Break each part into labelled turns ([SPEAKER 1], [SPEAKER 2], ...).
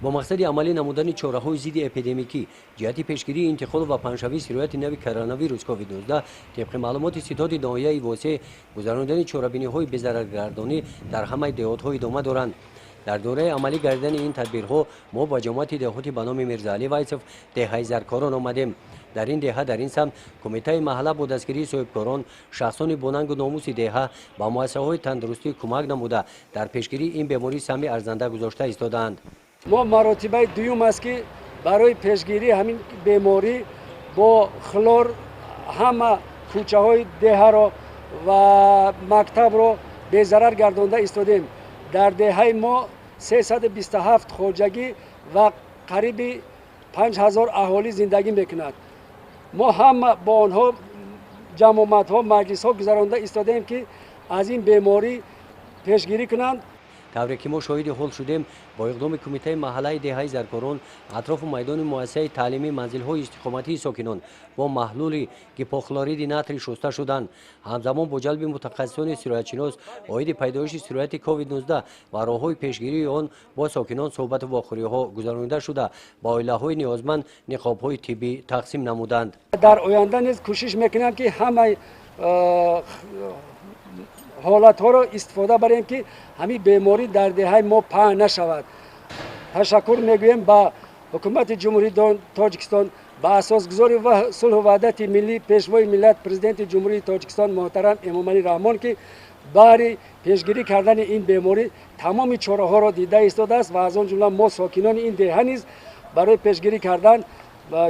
[SPEAKER 1] Бо мақсади амалӣ намудани чораҳои зидди эпидемикӣ ҷиҳати пешгирии интиқол ва паҳншавии сирояти нави коронавирус COVID-19, тибқи маълумоти ситоди ноҳияи Восеъ, гузарондани чорабиниҳои безараргардонӣ дар ҳамаи деҳотҳо идома доранд. Дар доираи амалӣ гардидани ин тадбирҳо мо ба ҷамоати деҳоти ба номи Мирзаалӣ Вайсов, деҳаи Заркорон омадем. Дар ин деҳа дар ин самт кумитаи маҳалла бо дастгирии соҳибкорон, шахсони бонангу номуси деҳа ба муассисаҳои тандурустӣ кӯмак намуда, дар пешгирии ин беморӣ саҳми арзанда гузошта истодаанд.
[SPEAKER 2] Мо маротибаи дуюм аст, ки барои пешгирии ҳамин беморӣ бо хлор ҳама кӯчаҳои деҳаро ва мактабро безарар гардонда истодем. Дар деҳаи мо 327 хоҷагӣ ва қариби 5000 аҳолӣ зиндагӣ мекунад. Мо ҳама бо онҳо ҷамъомадҳо, маҷлисҳо гузаронда истодаем, ки аз ин беморӣ пешгирӣ кунанд.
[SPEAKER 1] Тавре ки мо шоҳиди ҳол шудем, бо иқдоми кумитаи маҳаллаи деҳаи Заркорон атрофу майдони муассисаи таълимӣ, манзилҳои истиқоматии сокинон бо маҳлули гипохлориди натрий шуста шуданд. Ҳамзамон бо ҷалби мутахассисони сироятшинос оиди пайдоиши сирояти COVID-19 ва роҳҳои пешгирии он бо сокинон суҳбату вохӯриҳо гузаронида шуда, ба оилаҳои ниёзманд ниқобҳои тиббӣ тақсим намуданд.
[SPEAKER 2] Дар оянда низ кӯшиш мекунам, ки ҳамаи ҳолатҳоро истифода барем, ки ҳамин беморӣ дар деҳаи мо паҳн нашавад. Ташаккур мегӯем ба ҳукумати Ҷумҳурии Тоҷикистон, ба асосгузори сулҳу ваҳдати миллӣ, Пешвои миллат, Президенти Ҷумҳурии Тоҷикистон муҳтарам Эмомалӣ Раҳмон, ки баҳри пешгирӣ кардани ин беморӣ тамоми чораҳоро дида истодааст ва аз он ҷумла мо, сокинони ин деҳа, низ барои пешгирӣ кардан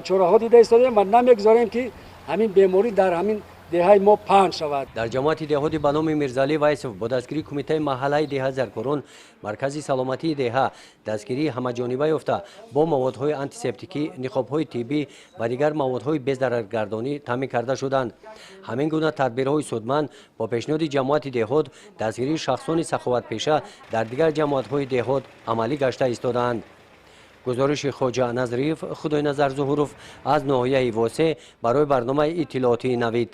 [SPEAKER 2] чораҳо дида истодаем ва намегузорем, ки ҳамин беморӣ дар ҳамин деҳаи мо паҳн шавад.
[SPEAKER 1] Дар ҷамоати деҳоти ба номи Мирзалӣ Вайсов бо дастгирии кумитаи маҳаллаи деҳа Заркорон маркази саломатии деҳа дастгирии ҳамаҷониба ёфта, бо маводҳои антисептикӣ, ниқобҳои тиббӣ ва дигар маводҳои безараргардонӣ таъмин карда шуданд. Ҳамин гуна тадбирҳои судманд бо пешниҳоди ҷамоати деҳот, дастгирии шахсони саховатпеша дар дигар ҷамоатҳои деҳот амалӣ гашта истодаанд. Гузориши Хоҷа Назриев, Худойназар Зуҳуров аз ноҳияи Восеъ барои барномаи иттилоотии Навид.